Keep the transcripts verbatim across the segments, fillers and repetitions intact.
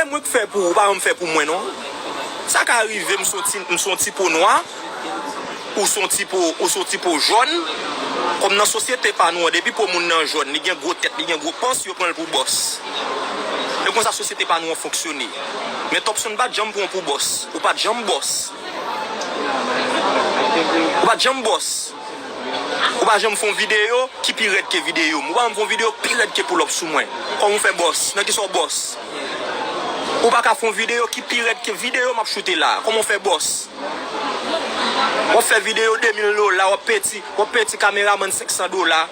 E mwen k fè pou ou, pa janm fè pou mwen non. Sa ka rive m se yon ti, m se yon ti po nwa, ou se yon ti po, ou se yon ti po jòn. Kòm nan sosyete pa nou an, depi po moun nan jòn, li gen gwo tèt, li gen gwo pans, yo pran l pou bòs. E konsa sosyete pa nou an fonksyone. Men Topson pa t janm pran w pou bòs. Ou pa t janm bòs. Ou pa t janm bòs. Ou pa janm fè yon videyo ki pi rèd ke videyo m. Ou pa janm fè yon videyo ki pi rèd ke pull up sou mwen. Kòman w fè bòs? Nan kisa w bòs? Ou pa ka fè yon videyo ki pi rèd ke videyo m ap choute la. Kòman w fè bòs? W ap fè videyo de mil dola, w ap peye ti, w ap peye ti kameramann senk san dola.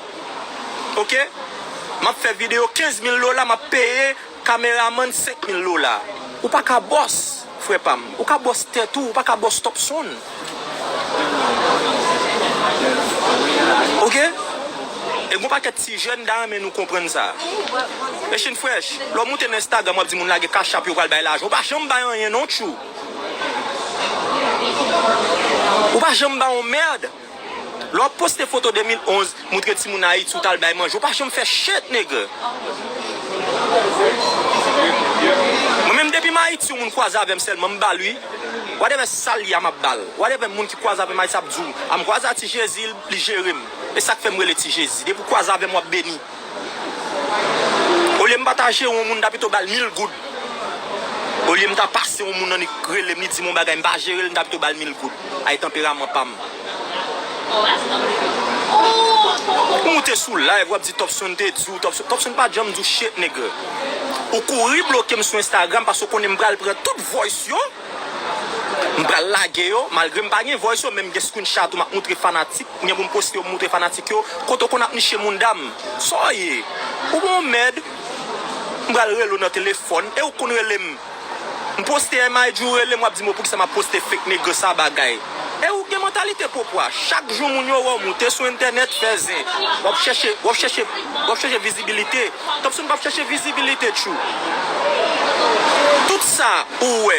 Oke? M ap fè videyo kenz mil dola, m ap peye kameramann senk mil dola. Ou pa ka bòs, frè pa m. Ou ka bòs tèt ou, ou pa ka bòs Topson. Oke? E gon pakèt ti jèn, m ta renmen nou konprann sa. Echin Fresh, lè w moute nan Instagram, w ap di moun lage Cash App, yo pral bay lajan. Ou pa janm bay anyen non, tchou. Ou pa janm bay yon mèd. Lè w ap poste foto de mil onz, moutre timoun Ayiti, ou t al bay manje, ou pa janm fè shit, nèg. Mwen menm, depi m Ayiti, yon moun kwaze avè m sèlman, m ba l, wi. Whatever sa l ye a, m ap ba l. Whatever moun ki kwaze avè m Ayiti ap di w, a m kwaze a Ti Jezi, li jere m. E sa k fè m rele Ti Jezi. Depi w kwaze avè m, w ap beni. Olye m pa ta jere yon moun, m ta pito ba l mil goud. Olye m ta pase yon moun annik rele m, li di m yon bagay, m pa jere l, m ta pito ba l mil goud. Ay tanperaman pa m. Ou moute sou live, w ap di Topson te di w, Topson, Topson pa janm di w shit, nèg. Ou kouri bloke m sou Instagram paske w konnen m pral pran tout voice yo. M pral lage yo, malgre m pa gen voice yo, men m gen screenshot ou m ap moutre fanatik. M gen pou m poste yo, m moutre fanatik yo. Kote w konn ap niche moun dam. Sa w ye? Ou bon mèd. M pral rele w nan telefòn. E ou konn rele m. M poste M I G, ou rele m, w ap di m, "O, poukisa m ap poste fake nèg sa bagay?" E ou gen mantalite pwopwa. Chak jou moun yo wè w moute sou entènèt, fè zen. W ap chèche, w ap chèche, w ap chèche vizibilite. Topson p ap chèche vizibilite, tchou. Tout sa ou wè,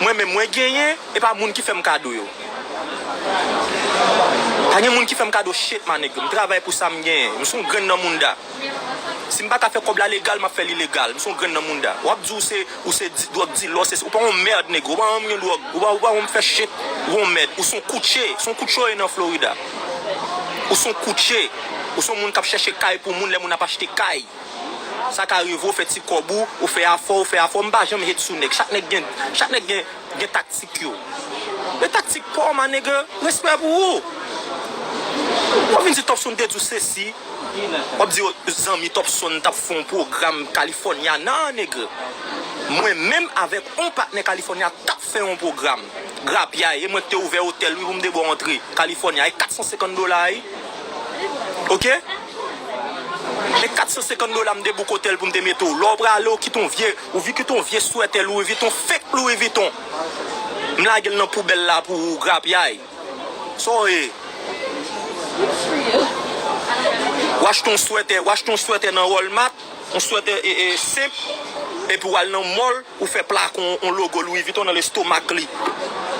mwen menm mwen genyen, e pa moun ki fè m kado yo. Pa gen moun ki fè m kado shit, my nigga. M travay pou sa m genyen. M se yon grenn nan mounda. Si m pa ka fè kòb la legal, m ap fè l ilegal. M se yon grenn nan mounda. W ap di w se, ou se di-, drug dealer, se, ou pa yon mèd, nèg. Ou pa yon moun dwòg. Ou pa, ou pa yon fè shit. Ou yon mèd. Ou se yon koutje. Se yon koutje w ye nan Florida. Ou se yon koutje. Ou se yon moun k ap chèche kay pou moun lè moun ap achte kay. Sa ka rive w fè ti kòb ou, ou fè afè w, ou fè afè w. M pa janm hate sou nèg. Chak nèg gen, chak nèg gen, gen taktik yo. Men taktik pa w, my nigga, respè pou ou. W ap vin di Topson te di w sesi. W ap di zanmi Topson t ap fè yon pwogram California. Nan, nèg. Mwen menm avèk yon patnè California t ap fè yon pwogram. Grapyay, e mwen ki te ouvè otèl, wi, pou m te ba w antre California. E kat san senkant dola, wi. Oke? E kat san senkant dola m te book otèl pou m te mete w. Lè w prale, w kite yon vye, ou vi kite yon vye swètè Louis Vuitton, fake Louis Vuitton. M lage l nan poubèl la pou ou, grapyay. Sa w ye? W achte yon swètè, w achte yon swètè nan Walmart, yon swètè, e, e, senp, epi w al nan mall, ou fè plake yon, yon logo Louis Vuitton nan lestomak li.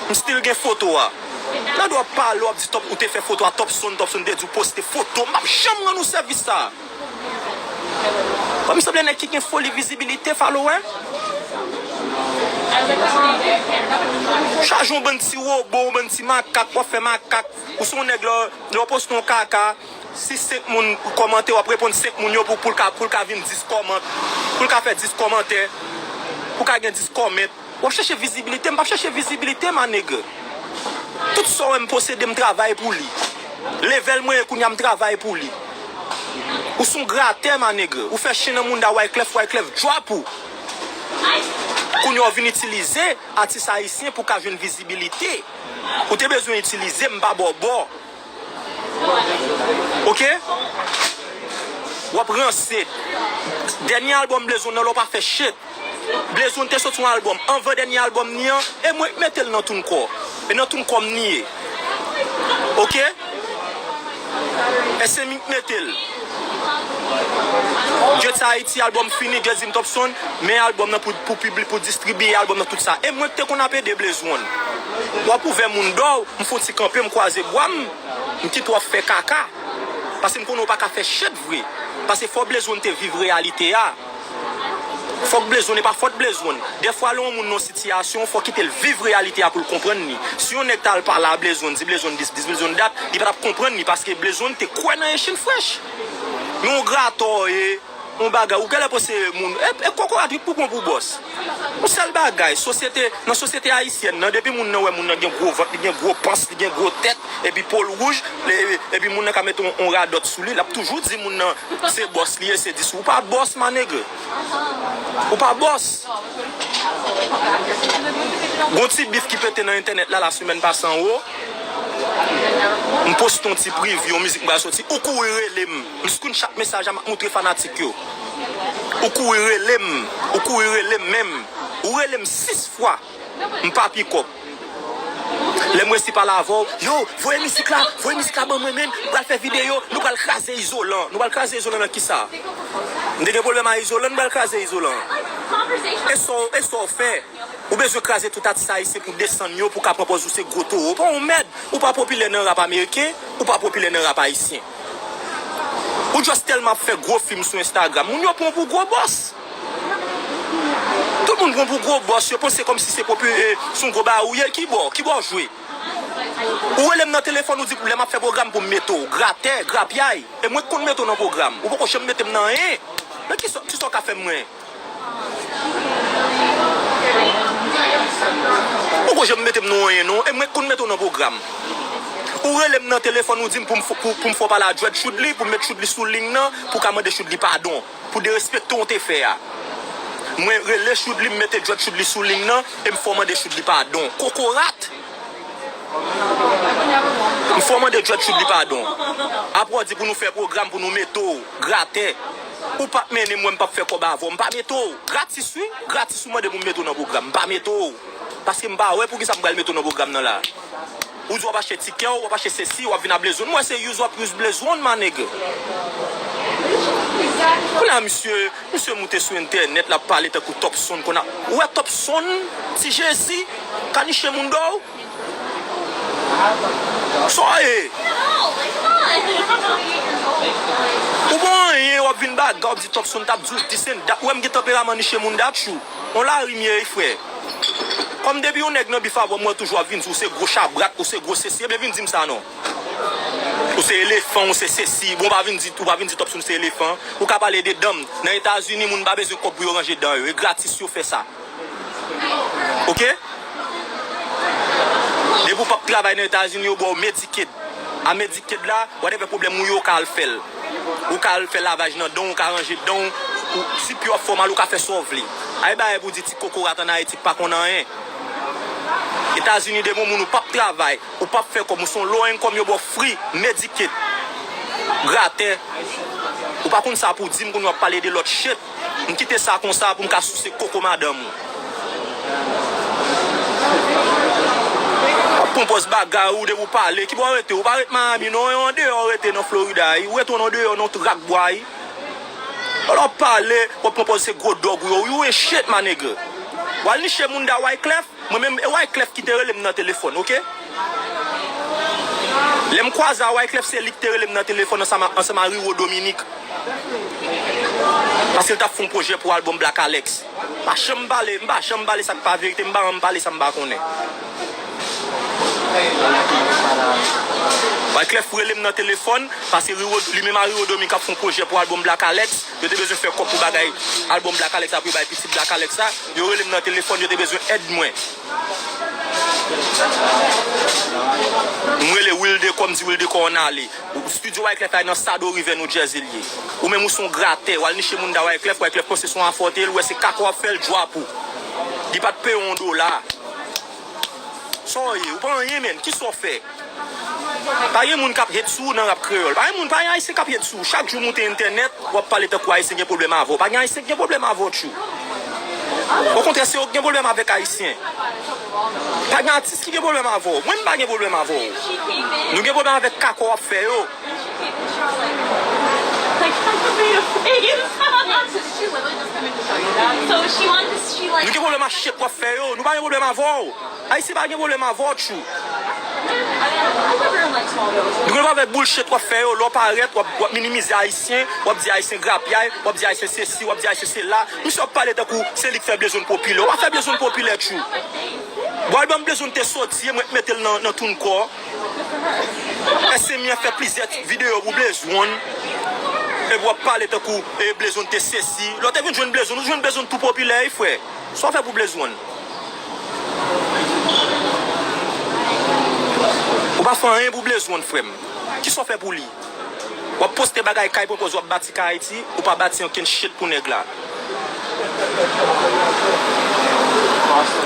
M still gen foto a. Nan dwa pale, w ap di Top, ou te fè foto a Topson, Topson te di w poste foto. M p ap janm rann ou sèvis sa. Kòm sanble nèg ki gen foli vizibilite, follower. Chaje yon bann ti wobo, yon bann ti makak, w ap fè makak. Ou se yon nèg lè, lè w poste yon kaka, si senk moun kòmante, w ap reponn senk moun yo pou, pou l ka, pou l ka vin dis kòmant, pou l ka fè dis kòmantè, pou l ka gen dis kòmant. W ap chèche vizibilite, m p ap chèche vizibilite, my nigga. Tout sa w wè m posede, m travay pou li. Level mwen ye kounye a, m travay pou li. Ou se yon gratè, my nigga. Ou fè chen nan mounda Wyclef, Wyclef drop ou. Kounye a w vin itilize atis ayisyen pou w ka jwenn vizibilite. Ou te bezwen itilize m, m pa ba w bò. Oke? W ap ranse. Dènye albòm Blaze One nan, lè w pa fè shit. Blaze One te soti yon albòm anvan dènye albòm ni an, e mwen k mete l nan TuneCore. E nan TuneCore m ni ye. Oke? E se mi k mete l. Dread Sa Ayiti, albòm fini, Dreadzim Topson, men albòm nan pou, pou piblik, pou distribiye albòm nan, tout sa. E mwen k te konn ap ede Blaze One. W ap ouvè moun dò w, m fè yon ti kanpe, m kwaze bwa m, m kite w ap fè kaka. Paske m konnen w pa ka fè shit vre. Paske fò Blaze One te viv reyalite a. Fòk Blaze One, e pa fòt Blaze One. Dèfwa lè yon moun nan yon sitiyasyon, fòk kite l viv reyalite a pou l konprann li. Si yon nèg t al pale a Blaze One, di Blaze One dis, dis Blaze One dat, li pa t ap konprann li paske Blaze One te kwè nan Haitian Fresh. Men yon gratò ye, yon bagay, ou genlè panse moun, e, e kokorat wi pou pran pou bòs. Yon sèl bagay, sosyete, nan sosyete ayisyèn nan, depi moun nan wè moun nan gen gwo vant, li gen gwo pans, li gen gwo tèt, epi po l wouj, le- epi moun nan ka mete yon, yon radòt sou li, l ap toujou di moun nan se bòs li ye, se dis. Ou pa bòs, ma nègre. Ou pa bòs. Gon ti bif ki pete nan entènèt la, la semèn pase anwo. M poste yon ti preview yon mizik m pral soti. Ou kouri rele m. M screenshot mesaj la, m ap moutre fanatik yo. Ou kouri rele m. Ou kouri rele m menm. Ou rele m sis fwa. M pa pikòp. Lè m resi pale avè w, yo, voye mizik la, voye mizik la ban mwen, menn. M pral fè videyo, nou pral kraze izolan. Nou pral kraze izolan nan kisa? M te gen pwoblèm a izolan, m pral kraze izolan. E sa w, e sa w fè? Ou bezwen kraze tout atis ayisyen pou desann yo, pou ka pran pòz ou se gwo towo. Ou pa yon mèd, ou pa popilè nan rap ameriken, ou pa popilè nan rap ayisyen. Ou just tèlman ap fè gwo fim sou Instagram, moun yo pran w pou gwo bòs. Tout moun pran w pou gwo bòs, yo panse kòmsi se popi, e, se yon gwo bagay ou ye. Ki bò, ki bò w jwe? Ou rele m nan telefòn, ou di lè m ap fè pwogram pou m mete w. Gratè, grapyay. E mwen k konn mete w nan pwogram. Ou poko janm mete m nan anyen. Men kisa, kisa w ka fè m mwen? Ou poko janm mete m nan anyen non. E mwen k konn mete w nan pwogram. Ou rele m nan telefòn, ou di m pou m fo- pou, pou m fè w pale a Dread Shoudly, pou m met Shoudly sou liy nan, pou w ka mande Shoudly padon pou derespekte w te fè a. Mwen rele Shoudly, m mete Dread Shoudly sou liy nan, e m fè w mande Shoudly padon. Kokorat! M fè w mande Dread Shoudly padon. Apre w di pou nou fè pwogram, pou nou mete w, gratè. Ou p ap mennen m, mwen m p ap fè kòb avè w. M pa mete w. Gratis wi. Gratis ou mande pou m mete w nan pwogram. M pa mete w. Paske m pa wè poukisa m pral mete w nan pwogram nan la. Ou di w ap achte tikè w, w ap achte sesi, w ap vin a Blaze One. M wè se use w ap use Blaze One, ma nègre. Kounye a misye, misye moute sou entènèt, l ap pale tankou Topson konn ap. Ou wè Topson, ti Jezi, ka niche moun dò w? Sa w ye? Ou pa anyen, w ap vin baga, w ap di Topson t ap di w dis and dat. Ou wè m gen tanperaman niche moun dat, chou. On lari m ye, wi, frè. Kòm depi yon nèg nan bif avè w, m wè toujou w ap vin di w se gwo chabrak, ou se gwo sesi, ebyen vin di m sa non. Ou se elefan, ou se sesi. Bon, ou pa vin di, ou pa vin di Topson se elefan. Ou ka pale de dan m. Nan Etazini, moun pa bezwen kòb pou yo ranje dan yo. E gratis yo fè sa. Oke? Depi w p ap travay nan Etazini, yo ba w Medicaid. A Medicaid la, whatever pwoblèm ou ye, ou ka al fè l. Ou ka al fè lavaj nan dan w, ou ka ranje dan w. Ou, si pye w ap fè w mal, ou ka fè sa w vle. Ay bagay pou di ti kokorat ann Ayiti k pa konn anyen. Etazini, depi yon moun ou p ap travay, ou p ap fè kòb, ou se yon low income, yo ba w free Medicaid. Gratè. Ou pa konn sa pou di m, kounye a w ap pale de lòt shit. M kite sa konsa pou m ka souse koko madanm ou. W ap pran pòz bagay ou, depi w pale, ki bò w rete? Ou pa ret Miami non, e andeyò w rete nan Florida wi. Ou rete andeyò nan tout rak bwa wi. Lè w ap pale, w ap pran pòz se gwo dòg ou yo. You ain't shit, my nigga. W al niche moun da Wyclef. Mwen menm, e Wyclef ki te rele m nan telefòn, oke? Lè m kwaze a Wyclef, se li ki te rele m nan telefòn ansanm a, ansanm a Riro Dominique. Paske l t ap fè yon pwojè pou albòm Black Alex. M pa janm pale, m pa janm pale sa k pa verite, m pa janm pale sa m pa konnen. Wyclef rele m nan telefòn, paske Riro, li menm a Riro Dominique ap fè yon pwojè pou albòm Black Alex. Yo te bezwen fè kòb pou bagay albòm Black Alex la pou yo bay pitit Black Alex la. Yo rele m nan telefòn, yo te bezwen èd mwen. M rele Wilde Kò, m di Wilde Kò ann ale. Studio Wyclef la nan Sado River, New Jersey l ye. Ou menm ou se yon gratè, w al niche moun da Wyclef, Wyclef panse se yon afè w te ye, l wè se kaka w ap fè, l drop ou. Li pa t peye w yon dola. Sa w ye? Ou pa anyen, menn. Kisa w fè? Pa gen moun k ap hate sou ou nan rap kreyòl. Pa gen moun, pa gen ayisyen k ap hate sou ou. Chak jou w moute entènèt, w ap pale tankou ayisyen gen pwoblèm avè w. Pa gen ayisyen ki gen pwoblèm avè w, tchou. Okontrè, se yo ki gen pwoblèm avèk ayisyen. Pa gen atis ki gen pwoblèm avè w. Mwen, m pa gen pwoblèm avè w. Nou gen pwoblèm avèk kaka w ap fè yo. Like, how many of these? So she wanted to, she like, nou gen pwoblèm ak shit w ap fè yo. Nou pa gen pwoblèm avè w. Ayisyen pa gen pwoblèm avè w, tchou. Nou konn pa fè bullshit w ap fè yo, lè w parèt, w ap, w ap minimize Ayisyen, w ap di Ayisyen grapyay, w ap di Ayisyen sesi, w ap di Ayisyen sela. Misye ap pale tankou se li k fè Blezone popilè. Ou pa fè Blezone popilè, tjou. Bon, album Blezone te soti, e mwen k mete l nan, nan TuneCore. S M I an fè plizyè videyo pou Blezone. Epi w ap pale tankou, e, Blezone te sesi. Lè w te vin jwenn Blezone, ou jwenn Blezone tou popilè, wi, frè. Sa w fè pou Blezone? Ou pa fè anyen pou Blezone, frè m. Kisa w fè pou li? W ap poste bagay kay pran pòz w ap bati kay Ayiti, ou pa bati ankenn shit pou nèg la.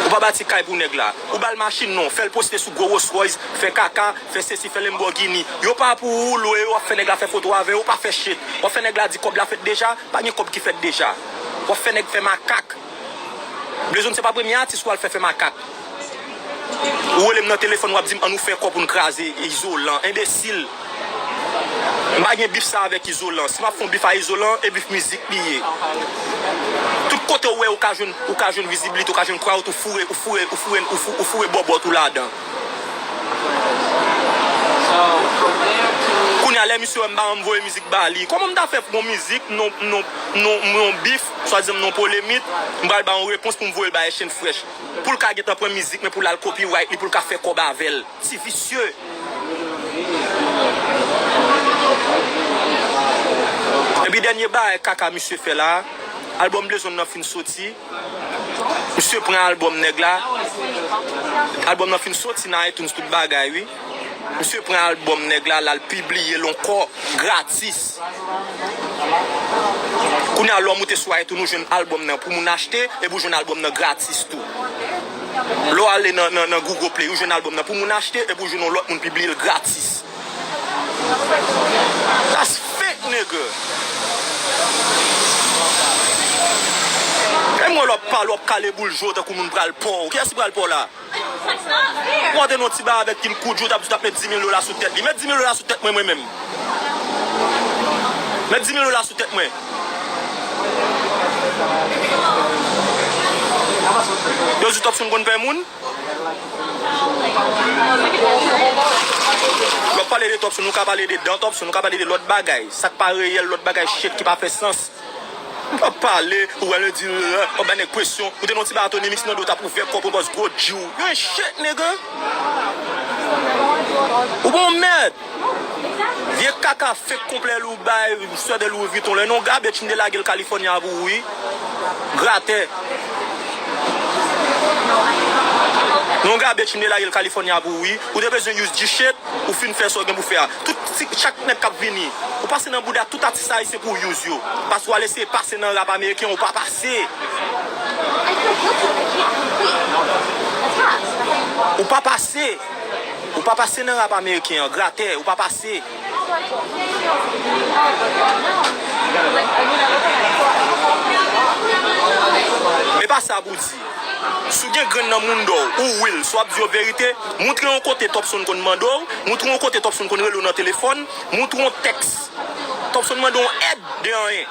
Ou pa bati kay pou nèg la. Ou ba l machin non, fè l poste sou gwo Rolls Royce, fè kaka, fè sesi, fè Lamborghini. Yo pa pou ou, lwe yo, w ap fè nèg la fè foto avè yo, ou pa fè shit. W ap fè nèg la di kòb la fèt deja, pa gen kòb ki fèt deja. W ap fè nèg fè makak. Blezone se pa premye atis w al fè fè makak. Ou rele m nan telefòn, w ap di m, "Ann nou fè kò pou n kraze Izolan." Enbesil. M pa gen bif sa avèk Izolan. Si m ap fè yon bif a Izolan, e bif mizik li ye. Tout kote w wè ou ka jwenn, ou ka jwenn vizibilite, ou ka jwenn crowd, ou foure, ou foure, ou foure, ou fou-, ou foure bòbòt ou ladan. Kounye a, lè misye wè m pa janm voye mizik ba li, kòman m ta fè pou yon mizik, non, non, non, non bif, swadizan non polemik, m pral ba yon repons pou m voye l bay Chen Fresh. Pou l ka gentan pran mizik mwen, pou l al copyright li, pou l ka fè kòb avè l. Ti visye. Epi dènye bagay kaka misye fè la, albòm Blezone nan fin soti. Misye pran albòm nèg la. Albòm nan fin soti nan iTunes, tout bagay, wi. Misye pran albòm nèg la, l al pibliye l ankò gratis. Kounye a, lè w moute sou iTunes, ou jwenn albòm nan pou moun achte, epi ou jwenn albòm nan gratis tou. Lè w ale nan, nan, nan Google Play, ou jwenn albòm nan pou moun achte, epi ou jwenn yon lòt moun pibliye l gratis. That's fake, nigga. E mwen, lè w ap pale, w ap kale boul je w tankou moun pral pò w. Kiyès ki pral pò w la? Mwen te nan ti ba avèk Kim Koudjou, t ap di w t ap met dis mil dola sou tèt li. Met dis mil dola sou tèt mwen, mwen menm. Met dis mil dola sou tèt mwen. Yo di Topson konn pè moun. Lè w ap pale de Topson, ou ka pale de dan Topson, ou ka pale de lòt bagay. Sa k pa reyèl, lòt bagay shit ki pa fè sans. W ap pale, ou wè l di, w ap bay nèg presyon, ou te nan ti ba a Tony Mix nan do, t ap ouvè kò pou bòs gwo djou. You ain't shit, nigga. Ou bon mèd. Vye kaka fake konplè li w bay, sè de Louis Vuitton. Lè non gabe, m te lage l California pou ou, wi. Gratè. Non gabe, m te lage l California pou ou, wi. Ou te bezwen use G-Shit, ou fin fè sa w gen pou fè a. Tout ti, chak nèg k ap vini, ou pase nan bouda tout atis ayisyen pou w use yo. Paske w al eseye pase nan rap ameriken, ou pa pase. Ou pa pase. Ou pa pase nan rap ameriken an, gratè, ou pa pase. Men pa sa pou di. Si w gen grenn nan moun dò w, ou will, si w ap di yo verite, montre yon kote Topson konn mande w, montre yon kote Topson konn rele w nan telefòn, montre yon tèks. Topson mande w èd de anyen.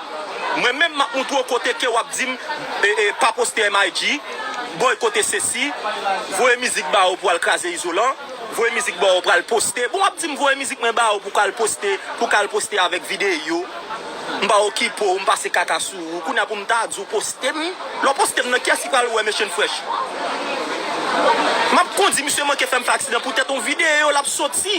Mwen menm, m ap montre w kote ke w ap di m, e, e, pa poste M I G, boykote sesi, voye mizik ba w pou al kraze Izolan, voye mizik ba w pou al poste. Bon, w ap di m voye mizik mwen ba w pou k al poste, pou k al poste avèk videyo. M pa okipe w, m pase kaka sou ou. Kounye a pou m ta di w poste m. Lè w poste m nan, kiyès ki pral wè Mechan Fresh? M ap kondi, misye manke fè m fè aksidan poutèt yon videyo l ap soti.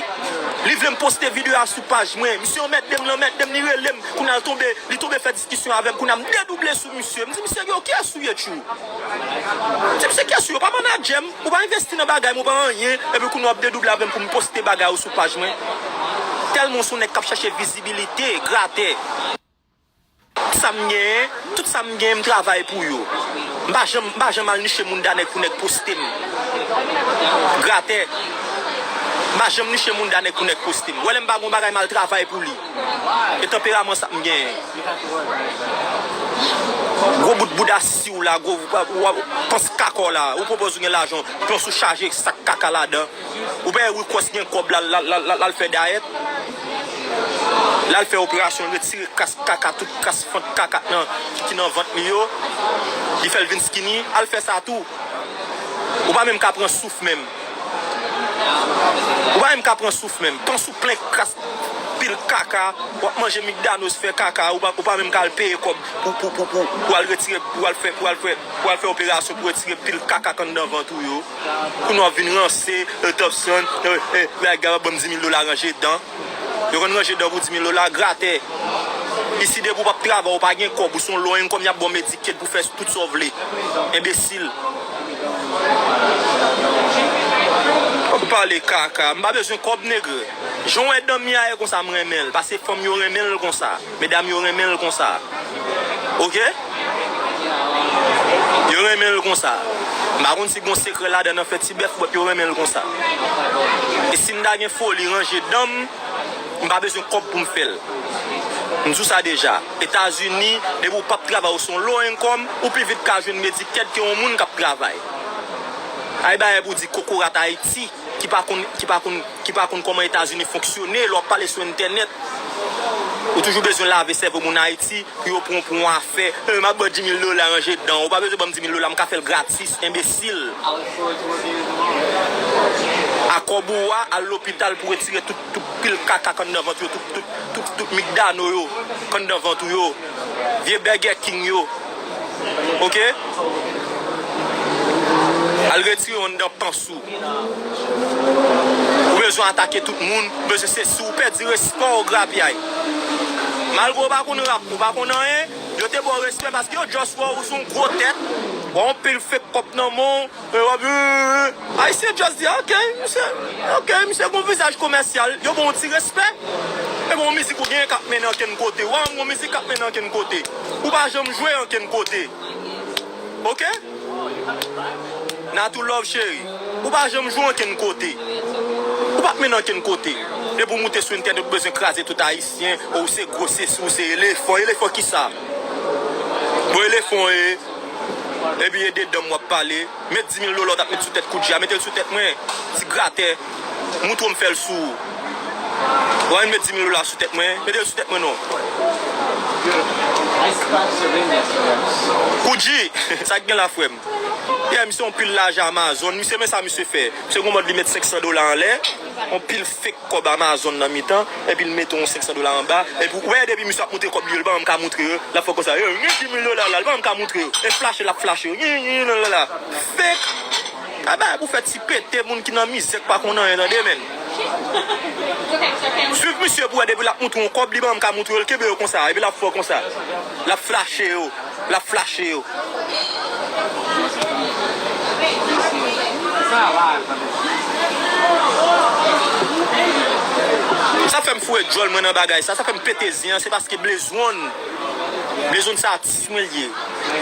Li vle m poste videyo a sou paj mwen. Misye anmède m, l anmède m, li rele m. Kounye a l tonbe, li tonbe fè diskisyon avè m. Kounye a m dedouble sou misye. M di misye, yo, kiyès ou ye, tjou? M di misye, kiyès ou ye? Ou pa manadjè m, ou pa envesti nan bagay mwen, ou pa anyen. Epi kounye a w ap dedouble avè m pou m poste bagay ou sou paj mwen. Tèlman w se yon nèg k ap chèche vizibilite, gratè. Sa m genyen, tout sa m genyen, m travay pou yo. M pa janm, m pa janm al niche moun da nèg pou nèg poste m. Gratè. M pa janm niche moun da nèg pou nèg poste m. Ou wè lè m pa gon bagay, m al travay pou li. E tanperaman sa m genyen. Gwo bout bouda si w la, gwo, w, w, w, pans kaka w la. Ou pwopòz ou gen lajan, pans ou chaje sak kaka ladan. Ou pa wè Rick Ross gen kòb la, l al, l al, l al, l al fè dayèt. L al fè operasyon, l retire kras kaka, tout kras fant kaka nan, ki nan vant li yo. Li fè l vin skinny. Al fè sa tou. Ou pa menm ka pran souf menm. Ou pa menm ka pran souf menm. Pans ou plen kras pil kaka, w ap manje McDonald's fè kaka, ou pa, ou pa menm ka al peye kòb pou, pou, pou, pou, pou al retire, pou al fè, pou al fè, pou al fè operasyon pou retire pil kaka k anndan vant ou yo. Kounye a w vin ranse, e, Topson, e, e, Raga, ban m di mil dola ranje dan. Yo konn ranje dan pou di mil dola, gratè. Isi depi w p ap travay, ou pa gen kòb, ou se yon low income, y ap ba w Medicaid pou fè tout sa w vle. Enbesil. W ap pale kaka. M pa bezwen kòb, nèg. Jan w wè dan m ye a, e konsa m renmen l. Paske fanm yo renmen l konsa. Medam yo renmen l konsa. Oke? Yo renmen l konsa. M pa konn si gon sekrè ladan nan fè ti bèf, but yo renmen l konsa. E si m ta gen foli ranje dan m, m pa bezwen kòb pou m fè l. M di w sa deja. Etazini, depi w p ap travay, ou se yon low income, ou pi vit ka jwenn Medicaid ke yon moun k ap travay. Ay bagay pou di kokorat Ayiti ki pa konn, ki pa konn, ki pa konn kòman Etazini fonksyone, lè w ap pale sou entènèt, ou toujou bezwen lave sèvo moun Ayiti pou yo pran w pou yon afè. E, m ap ba w di mil dola ranje dan w. Ou pa bezwen ban m di mil dola, m ka fè l gratis, enbesil. A kòb ou a, al lopital pou retire tout, tout pil kaka k anndan vant yo, tout, tout, tout, tout migdano yo k anndan vant ou yo. Vye Burger King yo. Oke? Al retire yo anndan pans ou. Ou bezwen atake tout moun, ou bezwen se si ou pèdi respè w grapyay. Malgre w pa konn rap, ou pa konn anyen, yo te ba w respè paske yo just wè w se yon gwo tèt, w anpil fake kòb nan men w, e w ap, e, e, e. Ayisyen just di, "Ok, misye, ok, misye gon vizaj komèsyal." Yo ba w yon ti respè. E bon, mizik ou genyen k ap mennen ankenn kote. Ou pa menm gon mizik k ap mennen ankenn kote. Ou pa janm jwe ankenn kote. Oke? Natou love cheri. Ou pa janm jwe ankenn kote. Ou p ap mennen ankenn kote. Depi w moute sou entènèt, ou bezwen kraze tout ayisyen. Ou se gwo sesi, ou se elefan. Elefan kisa? Bon, elefan e. Epi e de dan m w ap pale. Met di mil dola w t ap met sou tèt Koudji a. Mete l sou tèt mwen. Ti gratè. Moutre w m fè l sou ou. Ou ann met di mil dola sou tèt mwen. Mete l sou tèt mwen non. Koudji, sa k gen la frè m? Yeah, misye yon pil lajan Amazon. Misye men sa misye fè. Misye gon mòd li met senk san dola anlè. Yon pil fake kòb Amazon nan mitan. Epi l mete yon senk san dola anba. Epi ou wè depi misye ap moutre kòb li yo, li pa janm ka moutre yo. L ap fè konsa. Yo, gen di mil dola la, li pa janm ka moutre yo. E flache, l ap flache yo. Nyi, nyi, nyi, la, la, la. Fake. Sa bay pou fè ti pete moun ki nan mizè k pa konn anyen tande men. Swiv misye pou wè depi l ap moutre yon kòb, li pa janm ka moutre yo, l kenbe yo konsa, epi l ap fè konsa. L ap flache yo, l ap flache yo. Sa fè m foure djòl mwen nan bagay sa, sa fè m pete zen an, se paske Blaze One, Blaze One se atis mwen l ye.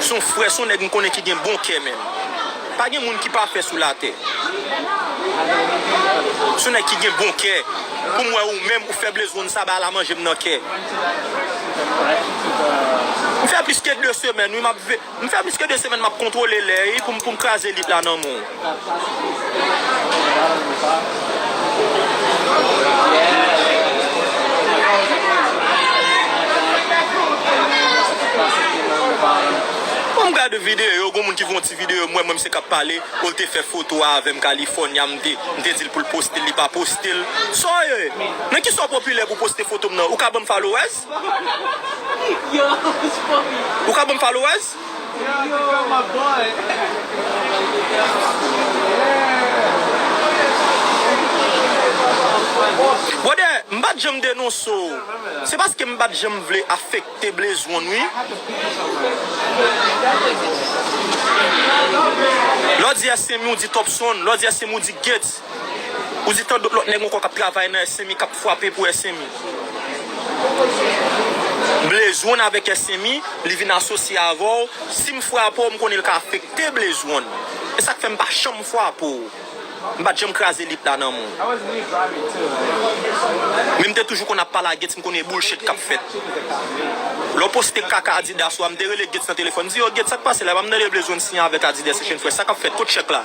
Se yon frè, se yon nèg m konnen ki gen bon kè menm. Pa gen moun ki pafè sou latè. Se yon nèg ki gen bon kè. Pou m wè ou menm, ou fè Blaze One sa, bagay la manje m nan kè. M fè plis ke de semèn, wi, m ap ve-, m fè plis ke de semèn m ap kontwole lè, wi, pou m, pou m kraze lit la nan men w. Bon, m gade videyo, gon moun ki fè yon ti videyo, m wè mwen, m se k ap pale, ou l te fè foto a avè m California, m te, m te di l pou l poste l, li pa poste l. Sa w ye? Nan ki sa w popilè pou poste foto m nan? Ou ka ban m followers? Ou ka ban m followers? Brother, m pa t janm denonse w. Se paske m pa t janm vle afekte Blaze One, wi. Lè w di S M I, ou di Topson. Lè w di S M I, ou di Gates. Ou di tan dòt lòt nèg ankò k ap travay nan S M I, k ap frape pou S M I. Blaze One avèk S M I, li vin asosye avè w. Si m frape w, m konnen l ka afekte Blaze One. E sa k fè m pa janm frape w. M pa t janm kraze lit la nan men w. Men m te toujou konn ap pale a Gates, m konnen bullshit k ap fèt. Lè w poste kaka Adidas ou a, m te rele Gates nan telefòn, m di, "Yo, Gates, sa k pase la? Epa m tande Blaze One siyen avèk Adidas Asian Fresh. Sa k ap fèt? Kot chèk la?"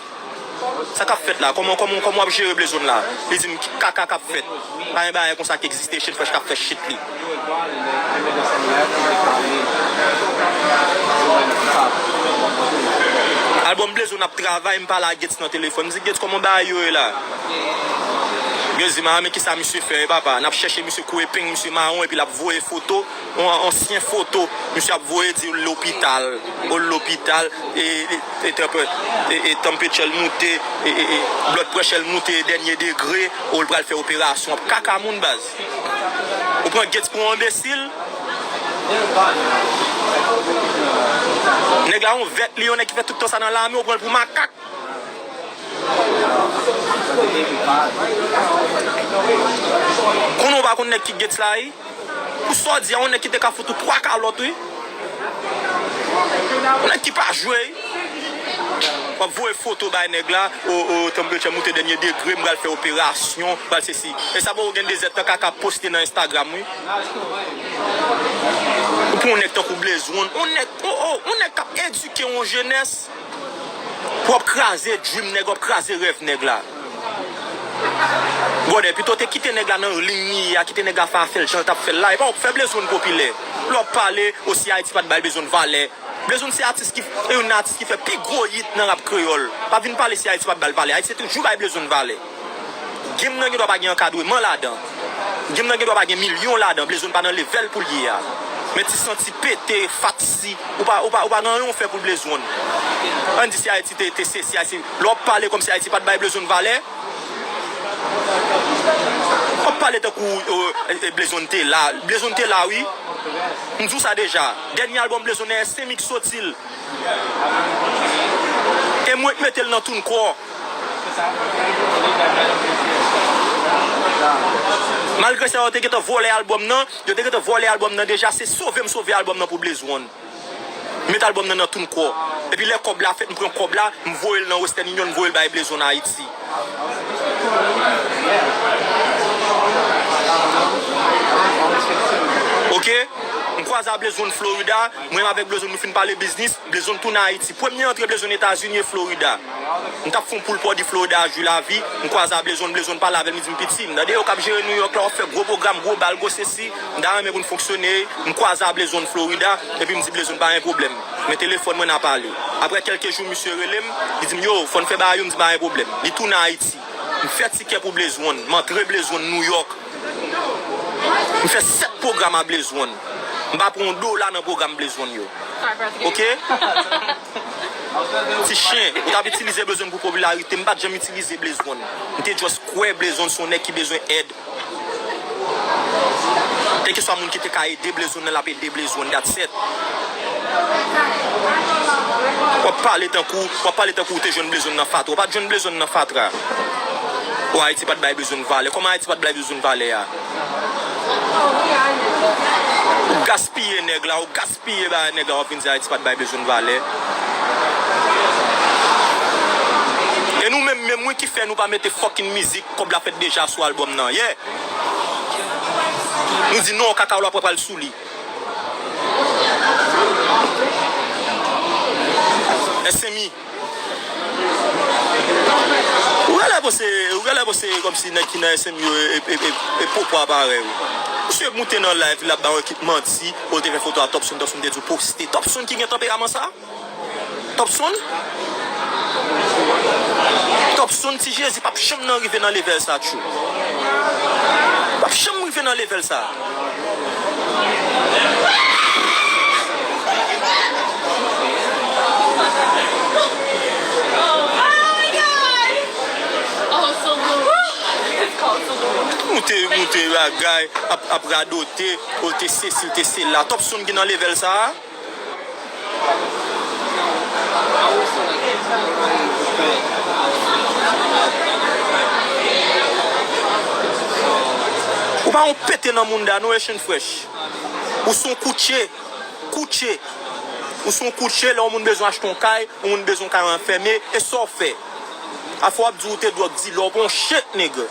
Sa k ap fèt la? Kòman, kòman, kòman w ap jere Blaze One la? Li di m ki kaka k ap fèt. Pa gen bagay konsa ki egziste, Asian Fresh k ap fè shit li. Albòm Blezone ap travay, m pale a Gates nan telefòn. M di, "Gates, kòman bagay yo ye la?" Gates di m, "A, men kisa misye fè, wi, papa?" N ap chèche misye kou epeng, misye mawon, epi l ap voye foto, yon ansyen foto. Misye ap voye, di l lopital, o lopital, e, e, e, tanpè-, e, e, tanpetchè l moute, e, e, e, blood pressure l moute, dènye degre, o l pral fè operasyon. Ap kaka moun, baz. Ou pran Gates pou yon enbesil? Nèg la yon vèt li, yon nèg ki fè tout tan sa nan lame, ou pran l pou makak. Konnen w pa konn nèg ki Gates la, wi? Pou sa w di a, yon nèg ki te ka fout ou twa kalòt, wi. Yon nèg ki pa jwe, wi. W ap voye foto bay nèg la, o, o, tanpetchè moute dènye degre, m pral fè operasyon, m pral sesi. E sa poko gen de zèdtan kaka poste nan Instagram, wi. Ou pou yon nèg tankou Blaze One, yon nèg, o, o, yon nèg k ap edike yon jenès pou w ap kraze dream nèg, w ap kraze rèv nèg la. Brother, pito w te kite nèg la nan liy li ye a, kite nèg la fè afè l jan l t ap fè l la. E pa w k fè Blaze One popilè. Lè w ap pale, o si Ayiti pa t bay Blaze One valè. Blaze One se atis ki, e youn nan atis ki fè pi gwo hit nan rap kreyòl. Pa vin pale si Ayiti pa t ba l valè. Ayiti te toujou bay Blaze One valè. Game nan gen dwa pa gen ankadreman ladan. Game nan gen dwa pa gen milyon ladan. Blaze One pa nan level pou l ye a. Men ti santi pete, faksi, ou pa, ou pa, ou pa gen anyen w fè pou Blaze One. Ann di si Ayiti te, te sesi, Ayiti. Lè w ap pale kòmsi Ayiti pa t bay Blaze One valè, w ap pale tankou, euh, Blaze One te la. Blaze One te la, wi. M di w sa deja. Dènye albòm Blaze One, Semi ki soti l. E mwen k mete l nan TuneCore. Malgre sa, yo te gentan vòlè albòm nan, yo te gentan vòlè albòm nan deja, se sove m sove albòm nan pou Blaze One. Met albòm nan nan TuneCore. Epi lè kòb la fèt, m pran kòb la, m voye l nan Western Union, m voye l bay Blaze One Ayiti. Ok? M kwaze a Blaze One Florida, mwen avèk Blaze One nou fin pale biznis, Blaze One tounen Ayiti. Premye antre Blaze One Etazini e Florida. M t ap fè yon pool party Florida a, Jwi Lavi, m kwaze a Blaze One, Blaze One pale avè m, li di m, "Piti, m tande yo k ap jere New York la, w ap fè gwo pwogram, gwo bal, gwo sesi, m ta renmen pou n fonksyone." M kwaze a Blaze One Florida, epi m di Blaze One, "Pa gen pwoblèm. Men telefòn mwen, n a pale." Apre kèlke jou, misye rele m, li di m, "Yo, fò n fè bagay yo," m di, "Pa gen pwoblèm." Li tounen Ayiti. M fè tikè pou Blaze One, m antre Blaze One New York. M fè sèt pwogram a Blaze One. M pa pran yon dola nan pwogram Blaze One yo. Ok? Ti chen, ou t ap itilize Blaze One pou popilarite. M pa t janm itilize Blaze One. M te just kwè Blaze One se yon nèg ki bezwen èd. Kèlkeswa moun ki te ka ede Blaze One nan, l ap ede Blaze One, that's it. W ap pale tankou, w ap pale tankou w te jwenn Blaze One nan fatra. Ou pa t jwenn Blaze One nan fatra. O, Ayiti pa t bay Blaze One valè. Kòman Ayiti pa t bay Blaze One valè a? Ou gaspiye nèg la, ou gaspiye bagay nèg la, w ap vin di Ayiti pa t bay Blaze One valè. E nou menm, menm wi ki fè nou pa mete fucking mizik, kòb la fèt deja sou albòm nan. Yeah! Nou di non, kaka w la pral sou li. Smi. Ou genlè panse, ou genlè panse kòmsi nèg ki nan S M yo e, e, e, e, e popo a parèy ou. Misye moute nan live, l ap ba yon ekip manti, ou te fè foto a Topson, Topson te di w poste. Topson ki gen tanperaman sa? Topson? Topson, Ti Jezi p ap janm nan rive nan level sa, tchou. P ap janm rive nan level sa. Moute, moute bagay, ap, ap radote, ou te sesi, ou te sela. Topson ki nan level sa a? Ou pa yon pete nan mounda, non, Echann Fresh. Ou se yon koutje. Koutje. Ou se yon koutje, lè yon moun bezwen achte yon kay, yon moun bezwen yon kay anfème, e sa w fè? Afè w ap di w te drug dealer, ou pa yon shit, nigga.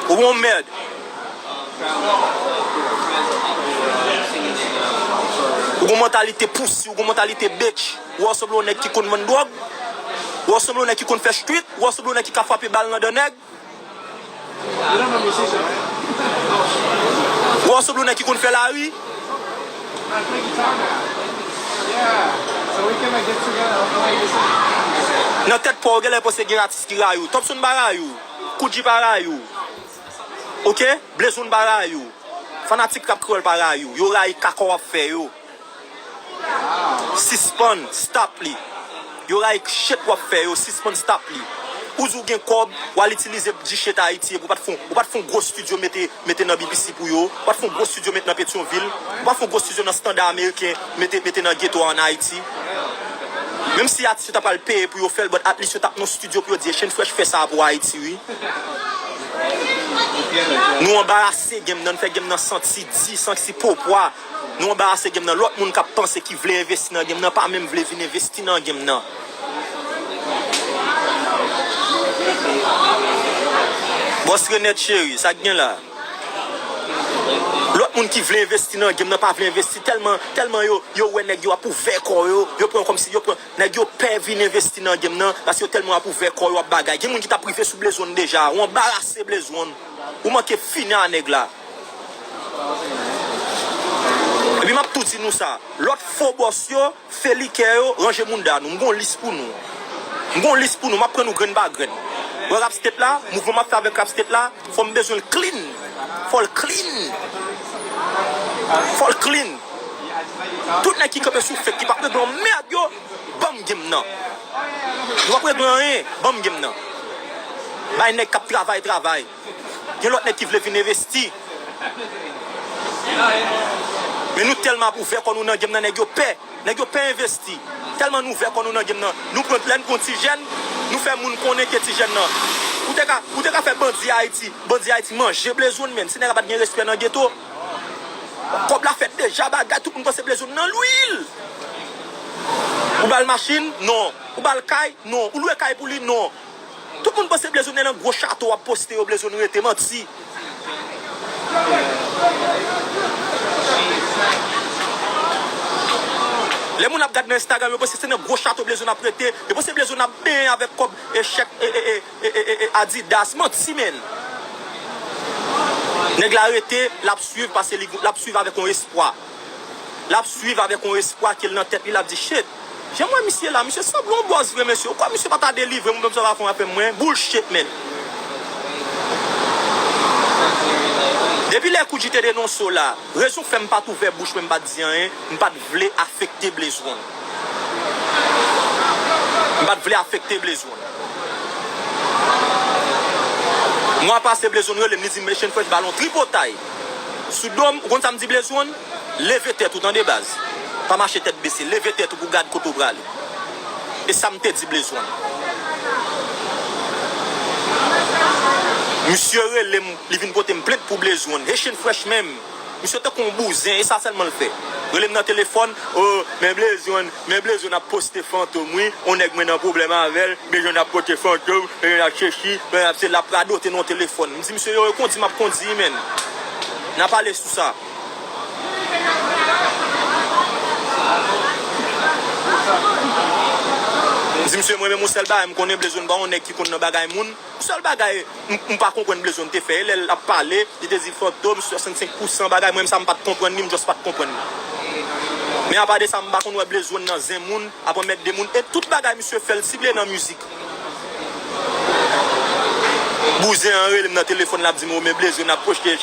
Ou pa yon mèd. Ou gon mantalite pussy, ou gon mantalite bitch. Ou wè w sanble yon nèg ki konn vann dwòg. Ou wè w sanble yon nèg ki konn fè street. Ou wè w sanble yon nèg ki ka frape bal nan dan nèg. Ou wè w sanble yon nèg ki konn fè lari. Nan tèt pa w, w genlè panse gen atis ki rayi w. Topson pa rayi w. Koudji pa rayi w. Oke? Blaze One pa rayi w. Fanatik rap kreyòl pa rayi w. Yo rayi kaka w ap fè yo. Sispann, stop li. Yo rayi shit w ap fè yo, sispann, stop li. Ou di w gen kòb, w al itilize G-Shit Ayiti, epi w pa t fè, w pa t fè yon gwo estidyo mete, mete nan B B C pou yo, w pa t fè yon gwo estidyo mete nan Petyonvil, w pa t fè yon gwo estidyo nan Standard Ameriken, mete, mete nan geto a ann Ayiti. Menm si atis yo ta pral peye pou yo fè l, but at least yo t ap nan estidyo pou yo di, Echann Fresh fè sa pou Ayiti, wi. Nou anbarase game nan, nou fè game nan santi di, santi popwa. Nou anbarase game nan. Lòt moun k ap panse ki vle envesti nan game nan, pa menm vle vin envesti nan game nan. Bòs Renèt cheri, sa k gen la? Lòt moun ki vle envesti nan game nan, pa vle envesti tèlman, tèlman yo, yo wè nèg yo ap ouvè kò yo, yo pran kòmsi, yo pran, nèg yo pè vin envesti nan game nan, paske yo tèlman ap ouvè kò yo, ap bagay. Gen moun ki t ap rive sou Blaze One deja, ou anbarase Blaze One. Ou manke fini a nèg la. Epi m ap tou di nou sa, lòt fo bòs yo, felikè yo, ranje mounda nou. M gon lis pou nou. M gon lis pou nou, m ap pran nou grenn pa grenn. Wè Rap State la, mouvman m ap fè avèk Rap State la, fò m bezwen l clean. Fò l clean. Fò l clean. Tout nèg ki kanpe sou fake, ki p ap regle yon mèd yo, ban m game nan. Nou p ap regle anyen, ban m game nan. Bay nèg k ap travay, travay. Gen lòt nèg ki vle vin envesti. Men nou tèlman ap ouvè kò nou nan game nan, nèg yo pè. Nèg yo pè envesti. Tèlman nou ouvè kò nou nan game nan. Nou pran, lè n pran ti jèn, nou fè moun konnen ke ti jèn nan. Ou te ka, ou te ka fè bandi Ayiti, bandi Ayiti manje Blaze One, menm si nèg la pa t gen respè nan geto. Kòb la fèt deja, bagay, tout moun panse Blaze One nan lwil. Ou ba l machin? Non. Ou ba l kay? Non. Ou lwe kay pou li? Non. Tout moun panse Blaze One nan gwo chato w ap poste yo, Blaze One rete, manti. Lè moun ap gad nan Instagram, yo panse se nan gwo chato Blaze One ap rete, yo panse Blaze One ap benyen avèk kòb e chèk e, e, e, e, e, e, Adidas, manti, menn. Nèg la rete, l ap swiv, paske li, l ap swiv avèk yon espwa. L ap swiv avèk yon espwa ke l nan tèt li, l ap di, shit, jan m wè misye la, misye sanble yon bòs vre, mesye. Ou kwè misye pa ta delivre m, ou menm sa pa fè yon afè mwen? Bullshit, menn. Depi lè Koudji te denonse w la, rezon fè m pa t ouvè bouch mwen, m pa t di anyen, m pa t vle afekte Blaze One. M pa t vle afekte Blaze One. Mwa pase, Blaze One rele m, li di m, Echann Fresh ba l yon tripotay sou do m. Ou konn sa m di Blaze One? Leve tèt ou, tande, baz. Pa mache tèt bese. Leve tèt ou pou gad kote w prale. E sa m te di Blaze One. Misye rele m, li vin pote m plent pou Blaze One. Echann Fresh menm. Misye tankou yon bouzen, e sa sèlman l fè. Rele m nan telefòn, o, men Blaze One, men Blaze One ap poste fantom, wi. On nèg mwen nan pwoblèm avè l, Blaze One ap pote fantom, Blaze One ap sesi, Blaze One ap se l ap radote nan telefòn. M di misye, yo, yo kondi m ap kondi, menn. N a pale sou sa. M di misye, mwen menm, yon sèl bagay m konnen, Blaze One pa yon nèg ki konn nan bagay moun. Sèl bagay m, m pa konprann Blaze One te fè, e lè l ap pale, li te di fantom, swasannsenk pousan bagay, mwen menm sa m pa t konprann li, m just pa t konprann li. Men apa de sa, m pa konn wè Blaze One nan zen moun, ap anmède moun, e tout bagay misye fè, l sible nan mizik. Bouzen an rele m nan telefòn, l ap di m, o, men Blaze One ap poste,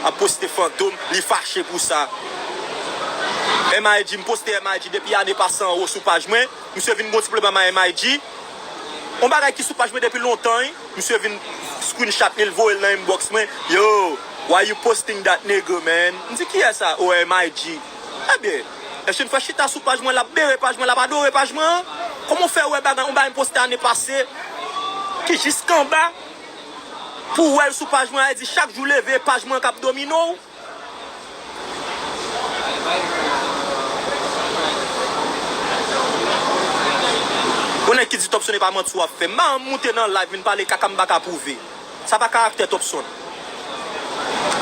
ap poste fantom, li fache pou sa. M I G, m poste M I G depi ane pase anwo sou paj mwen, misye vin gon ti pwoblèm ak M I G. Yon bagay ki sou paj mwen depi lontan, wi. Misye vin screenshot li, l voye l nan inbox mwen. Yo, why you posting that nigga, man? M di, kiyès sa? O M I G. Ebyen, Echann Fresh chita sou paj mwen, l ap bere paj mwen, l ap adore paj mwen an. Kòman w fè wè bagay, yon bagay m poste ane pase, ki jiskanba, pou w wè l sou paj mwen, a di chak jou leve, paj mwen k ap domine w? Gon nèg ki di Topson e pa manti w ap fè. M pa janm moute nan live vin pale kaka m pa ka pwouve. Sa pa karaktè Topson.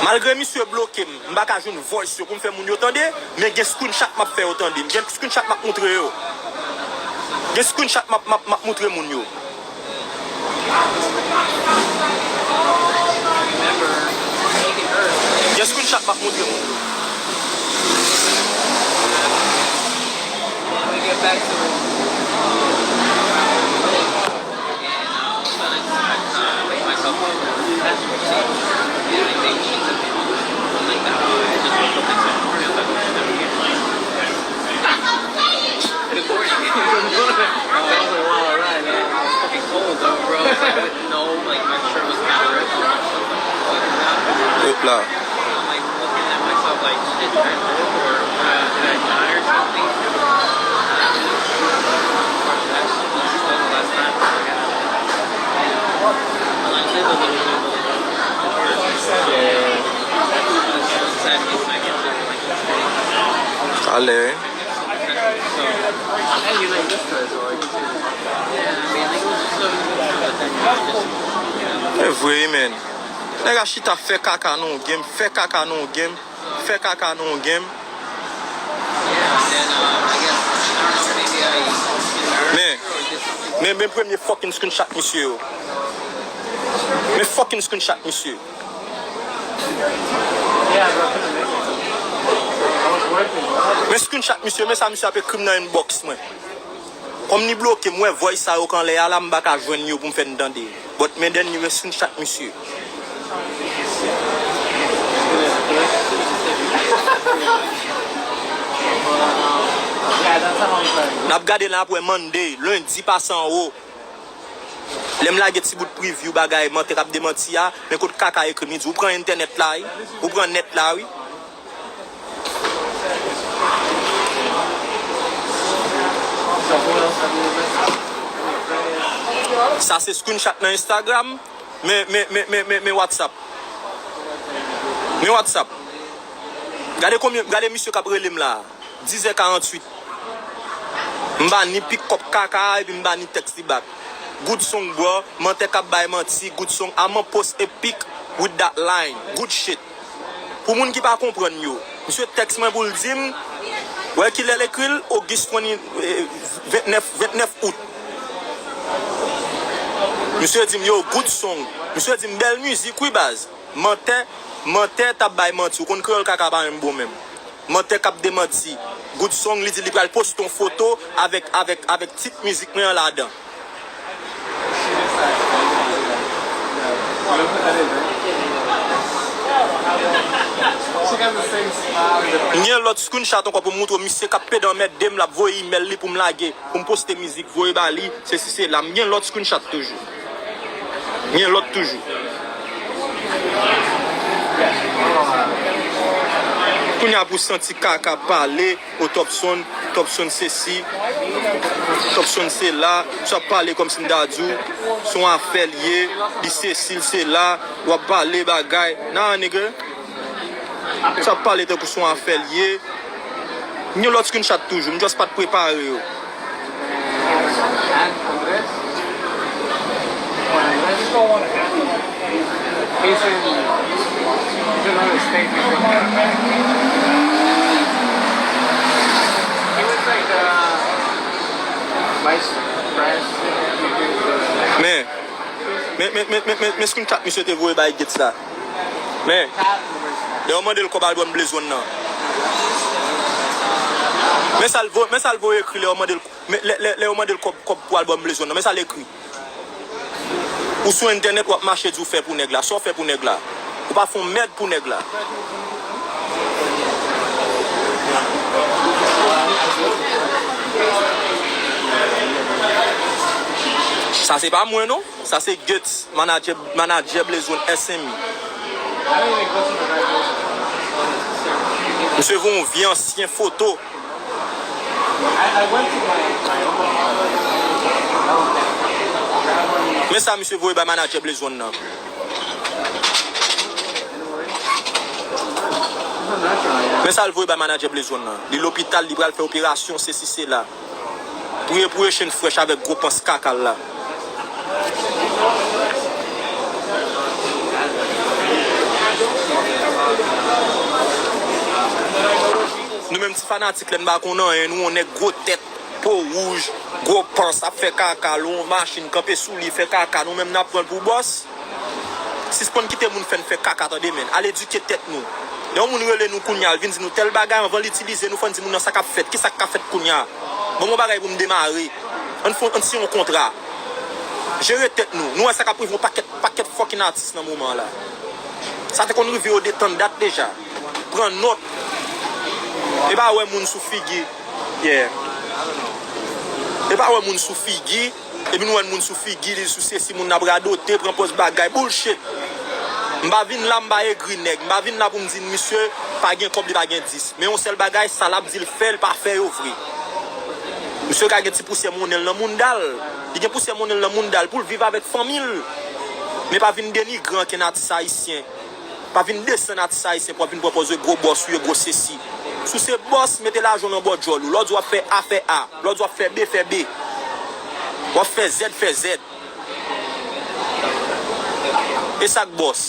Malgre misye bloke m, m pa ka jwenn voice yo pou m fè moun yo tande, men gen screenshot m ap fè yo tande. Gen screenshot m ap moutre yo. Gen screenshot m ap, m ap, m ap moutre moun yo. Gen screenshot m ap moutre moun yo. We get back to, um, and, um, so I, uh, make myself over. That's what she did. And I think she took it like that. I just woke up and said, "Morning." I was like, "Morning." Good morning. That was a wild ride, man. I was fucking cold, though, bro. It's like, with no, like, my shirt was covered. Hop la. I'm, like, looking at myself like, "Shit, did I move or, uh, did I die or something?" That's, that's the last time I got out of that. Talè. E vre, man. Nèg a chita fè kaka nan yon game, fè kaka nan yon game, fè kaka nan yon game. Men, men, men premye fucking screenshot misye yo. Men fucking screenshot misye. Men screenshot misye, men sa misye ap ekri m nan inbox mwen. Kòm li bloke m, wè voice sa yo k anlè a la, m pa ka jwenn yo pou m fè n tande. But men dènye screenshot misye. N ap gade l apre Monday, lendi pase anwo. Lè m lage ti bout preview bagay mantè k ap demanti a, men kot kaka ekri m, li di, "Ou pran entènèt la, wi? Ou pran nèt la, wi?" Sa se screenshot nan Instagram, men, men, men WhatsApp. Men WhatsApp. Gade konbyen, gade misye k ap rele m la. Dizè karanntuit. M ba ni pick up kaka a, epi m ba ni tèks li back. Good song, bro. Mantè k ap bay manti. Good song. I'ma post a pic with that line. Good shit. Pou moun ki pa konprann yo, misye tèks mwen pou l di m, wè kilè l ekri l, August twenty, eh, vennèf, vennèf out. Misye di m, yo, good song. Misye di m, bèl mizik, wi, baz. Mantè, mantè t ap bay manti. Ou konn kreyòl kaka pa menm bon menm. Mantè k ap demanti. Good song, li di li pral poste yon foto avèk, avèk, avèk tit mizik mwen an ladan. M gen lòt screenshot ankò pou m moutre w, misye k ap pede anmède m, l ap voye imèl li pou m lage, pou m poste mizik, voye ba li, sesi sela. M gen lòt screenshot toujou. M gen lòt toujou. Kounye a pou santi kaka pale, o Topson, Topson sesi, Topson sela, sa ap pale kòmsi m ta di w, se yon afè l ye, li sesi, l sela, w ap pale bagay. Nah, nigga. Sa ap pale tankou se yon afè l ye. M gen lòt screenshot toujou, m just pa t prepare yo. Men, men, men, men, men, men, men screenshot misye te voye bay Gates la. Men, lè yo mande l kòb album Blaze One nan. Men sa l vo-, men sa l voye ekri lè yo mande l, men lè, lè, lè yo mande l kòb, kòb pou album Blaze One nan. Men sa l ekri. Ou sou entènèt, w ap mache di w fè pou nèg la. Sa w fè pou nèg la? Ou pa fè yon mèd pou nèg la. Sa se pa mwen, non. Sa se Guts, manadjè, manadjè Blaze One S M E. Misye voye yon vye ansyen foto. Men sa misye voye bay manadjè Blaze One nan. Men sa l voye bay manadjè Blaze One nan. Li lopital, li pral fè operasyon, sesi, sela. Priye pou Echann Fresh avèk gwo pans kaka l la. Nou menm ti fanatik, lè n pa konn anyen, nou wè yon nèg gwo tèt, po wouj, gwo pans ap fè kaka, lou yon machin kanpe sou li, fè kaka, nou menm n ap pran l pou bòs. Sispann kite moun fè n fè kaka, tande, men. Al edike tèt nou. Lè yon moun rele nou kounye a, l vin di nou tèl bagay, anvan l itilize nou, fò n di moun nan sa k ap fèt, kisa k ka fèt kounye a. Ban m yon bagay pou m demare. Ann fè, ann siyen yon kontra. Jere tèt nou. Nou wè sa k ap rive yon pakèt, pakèt fucking atis nan moman an la. Sa te konn rive yo detan dat deja. Pran nòt. E pa wè moun sou figi. Yeah. E pa wè moun sou figi. Epi nou wè moun sou figi li, sou sesi, moun ap radote, pran pòz bagay. Bullshit. M pa vin la, m pa egri nèg. M pa vin la pou m di misye pa gen kòb, li pa gen dis. Men yon sèl bagay, sa l ap di l fè, l pa fè yo vre. Misye ka gen ti pousyè monnen l nan mounda l. Li gen pousyè monnen l nan mounda l pou l viv avèk fanmi l. Men pa vin denigre ankenn atis ayisyen. Pa vin desann atis ayisyen pou w ap vin pran pòz gwo bòs ou ye, gwo sesi. Si w se bòs, mete lajan w nan bò djòl ou. Lè w di w ap fè A, fè A. Lè w di w ap fè B, fè B. W ap fè Z, fè Z. E sa k bòs?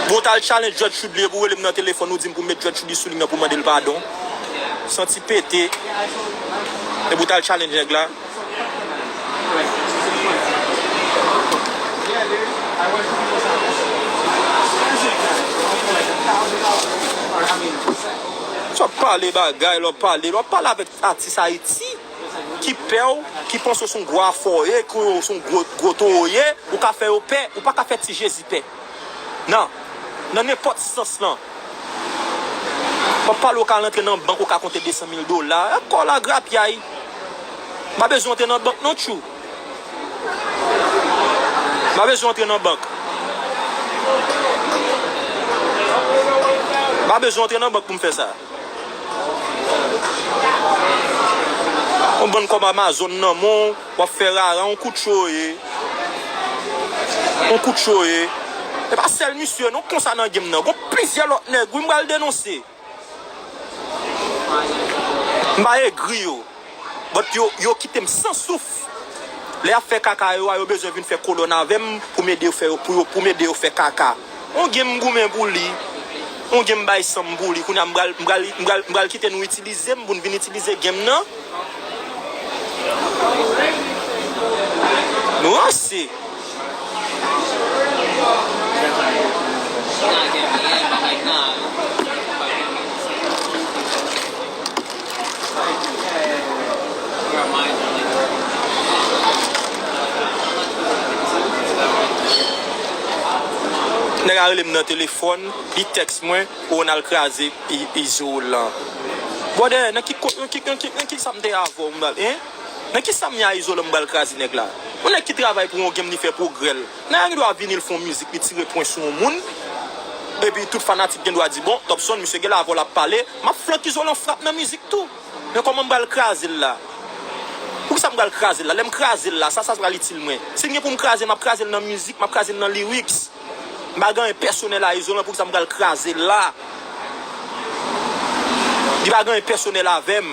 Bon, w t al challenge Judge Chudley epi w rele m nan telefòn, ou di m pou m met Judge Chudley sou liy nan pou mande l padon. Santi pete. Epi w t al challenge nèg la. Sa w ap pale bagay, lè w ap pale, lè w ap pale avèk atis Ayiti ki pè w, ki panse w se yon gwo afò w ye, ke w se yon gwo, gwo towo w ye, ou ka fè yo pè, ou pa ka fè Ti Jezi pè. Non. Nan nenpòt sans lan. M ap pale w ka al antre nan bank, ou ka konte de san mil dola. Ak kò w la grapyay. M pa bezwen antre nan bank non, tchou. M pa bezwen antre nan bank. M pa bezwen antre nan bank pou m fè sa. Yon bann kòb Amazon nan men w, w ap fè rara, yon kout cho w ye. Yon kout cho w ye. E pa sèl misye non konsa nan game nan. Gon plizyè lòt nèg, wi, m pral denonse. M pa egri yo. But yo, yo kite m san souf. Lè y ap fè kaka yo a, yo bezwen vin fè kolòn avè m pou m ede yo fè yo, pou yo, pou m ede yo fè kaka. On game m goumen pou li. On game m bay san m pou li. Kounye a m pral, m pral, m pral, m pral kite nou itilize m pou n vin itilize game nan. Nou ranse. Nèg a rele m nan telefòn, li tèks mwen, "O, n al kraze I-, Izolan." Brother, nan ki ko-, nan ki, nan ki, nan ki sa m te avè w, m pral, hein? Nan ki sa m ye a Izolan m pral kraze nèg la? Yon nèg ki travay pou yon game, li fè pwogrè l. Nèg la gen dwa vini, l fè yon mizik, li tire pwen sou yon moun. Epi tout fanatik gen dwa di, "Bon, Topson, misye gen lavwa, l ap pale." M ap flanke Izolan frap nan mizik tou. Men kòman m pral kraze l la? Poukisa m pral kraze l la? Lè m kraze l la, sa, sa pral itil mwen? Si m gen pou m kraze, m ap kraze l nan mizik, m ap kraze l nan lyrics. M pa gen anyen pèsonèl a Izolan, poukisa m pral kraze l la? Li pa gen anyen pèsonèl avè m.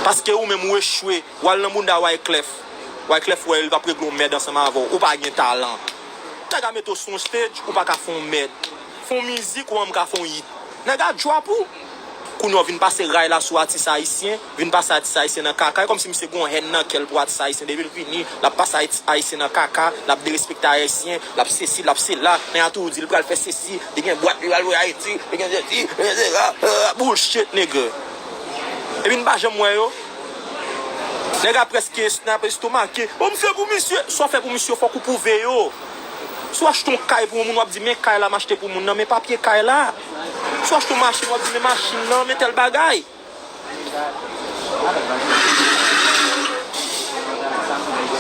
Paske ou menm ou echwe, w al nan bounda Wyclef. Wyclef wè l p ap regle yon mèd ansanm avè w. Ou pa gen talan. Nèg a mete w sou yon stage, ou pa ka fè yon mèd. Fè yon mizik, ou pa menm ka fè yon hit. Nèg a drop ou. Kounye a w vin pase ray la sou atis ayisyen, vin pase atis ayisyen nan kaka. E kòmsi misye gen yon hèn nan kè l pou atis ayisyen. Depi l vini, l ap pase atis ayisyen nan kaka, l ap derespekte ayisyen, l ap sesi, l ap sela. Nèg a toujou di l pral fè sesi, li gen bwat, li pral voye Ayiti, li gen sesi, li gen sela. Bullshit, nigga. Epi n pa janm wè yo. Nèg a prèske, nèg a estomake. O, m fè pou misye. Sa w fè pou misye, fòk ou pwouve yo. Si w achte yon kay pou yon moun, w ap di, "Men kay la m achte pou moun nan, men papye kay la." Si w achte yon machin, w ap di, "Men machin nan, men tèl bagay."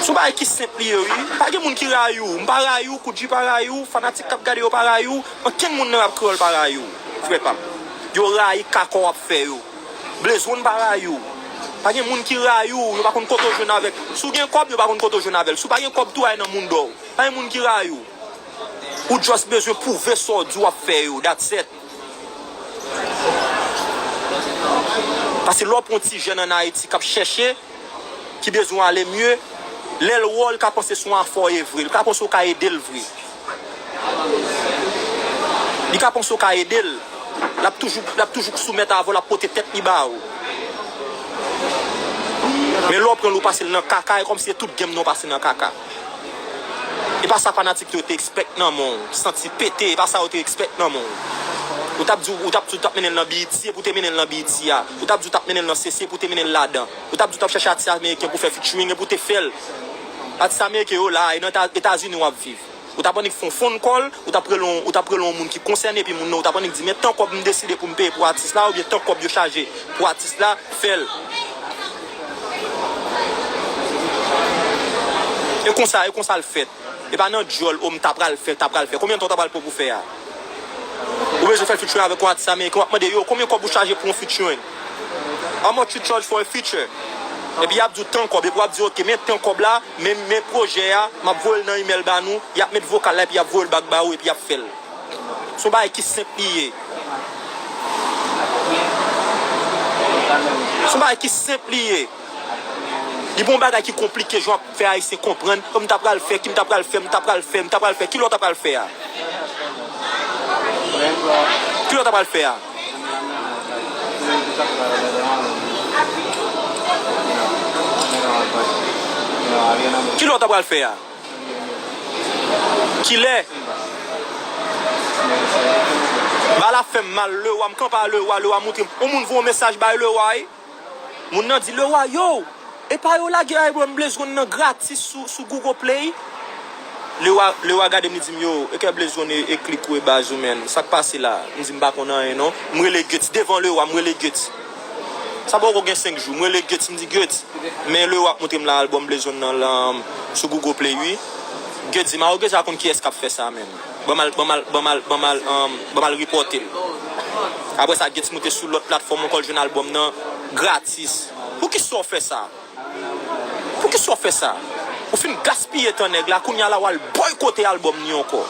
Se yon bagay ki senp li ye, wi. Pa gen moun ki rayi w. M pa rayi w, Koudji pa rayi w, fanatik k ap gade yo pa rayi w, ankenn moun nan rap kreyòl pa rayi w, frè pa m. Yo rayi kaka w ap fè yo. Blaze One pa rayi w. Pa gen moun ki rayi w, yo pa konn kote w jwenn avèk. Si w gen kòb, yo pa konn kote w jwenn avè l. Si w pa gen kòb tou, al nan mounda w. Pa gen moun ki rayi w. Ou just bezwen pwouve sa w di w ap fè yo, that's it. Paske lè w pran yon ti jèn ann Ayiti k ap chèche, ki bezwen ale mye, lè l wè w, li ka panse se yon afè w ye vre, li ka panse w ka ede l vre. Li ka panse w ka ede l. L ap toujou, l ap toujou soumèt avè w, l ap pote tèt li ba ou. Men lè w pran l, ou pase l nan kaka, e kòmsi se tout game nan w pase nan kaka. E pa sa fanatik yo te expect nan men w. Santi pete, e pa sa yo te expect nan men w. Ou t ap di, ou t ap di, ou t ap mennen l nan B E T, epi w te mennen l nan B E T a. Ou t ap di, ou t ap mennen l nan C C, epi w te mennen l ladan. Ou t ap di, ou t ap chache atis ameriken pou fè featuring, epi w te fè l. Atis ameriken yo la, e nan Eta-, Etazini w ap viv. Ou t ap annik fè yon phone call, ou t ap rele yon, ou t ap rele yon moun ki konsène, epi moun nan, ou t ap annik di, men tan kòb m deside pou m peye pou atis la, oubyen tan kòb yo chaje pou atis la, fè l. E konsa, e konsa l fèt. E pa nan dyòl, o, m ta pral fè, ta pral fè. Konbyen tan w ta pral pran pou fè a? Ou bezwen fè featuring avèk yon atis ameriken, w ap mande, yo, konbyen kòb ou chaje pou yon featuring? How much you charge for a feature? Epi y ap di w tan kòb, epi w ap di, oke, men tan kòb la, men, men pwojè a, m ap voye l nan email ba nou, y ap met vokal la, epi y ap voye l back ba ou, epi y ap fè l. Se yon bagay ki senp li ye. Se yon bagay ki senp li ye. Li pa yon bagay ki konplike, jan w ap fè Ayisyen konprann, o, m ta pral fè, ki m ta pral fè, m ta pral fè, m ta pral fè. Kilè w ta pral fè a? Kilè w ta pral fè a? Kilè w ta pral fè a? Kilè? Bagay la fè m mal, Lewa, m kanpe a Lewa, Lewa montre m. Yon moun voye yon mesaj bay Lewa, wi. Moun nan di, Lewa, yo, e pa yo lage album Blaze One nan gratis sou, sou Google Play? Lewa, Lewa gade m, li di m, yo, e kè Blaze One e, e klik ou e baz ou, menn. Sa k pase la? M di, m pa konn anyen, non. M rele Guts, devan Lewa, m rele Guts. Sa poko gen senk jou, m rele Guts, m di, Guts, men Lewa ap montre m la album Blaze One nan la, sou Google Play, wi. Guts di m, a, ou genlè konn kiyès k ap fè sa, menn. Ban m al, ban m al, ban m al, ban m al, um, ban m al repòte l. Apre sa, Guts moute sou lòt platfòm ankò, l jwenn albòm nan gratis. Poukisa w fè sa? Poukisa w fè sa? Ou fin gaspiye tan nèg la, kounye a la w al bòykote albòm li ankò.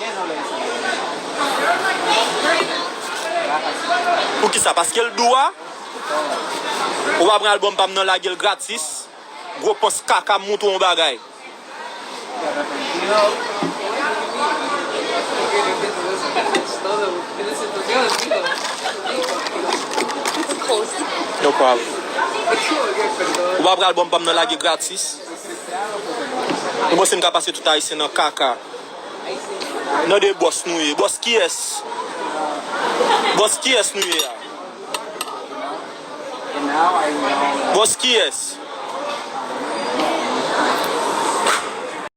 Poukisa? Paske l dou a? Ou pa pran albòm pa m nan, lage l gratis? Gwo pans kaka, m montre w yon bagay. No problem. Ou pa pran albòm pa m nan, lage gratis? Ou panse m ka pase tout Ayisyen nan kaka? Nan de bòs nou ye. Bòs kiyès? Bòs kiyès nou ye a? Bòs kiyès?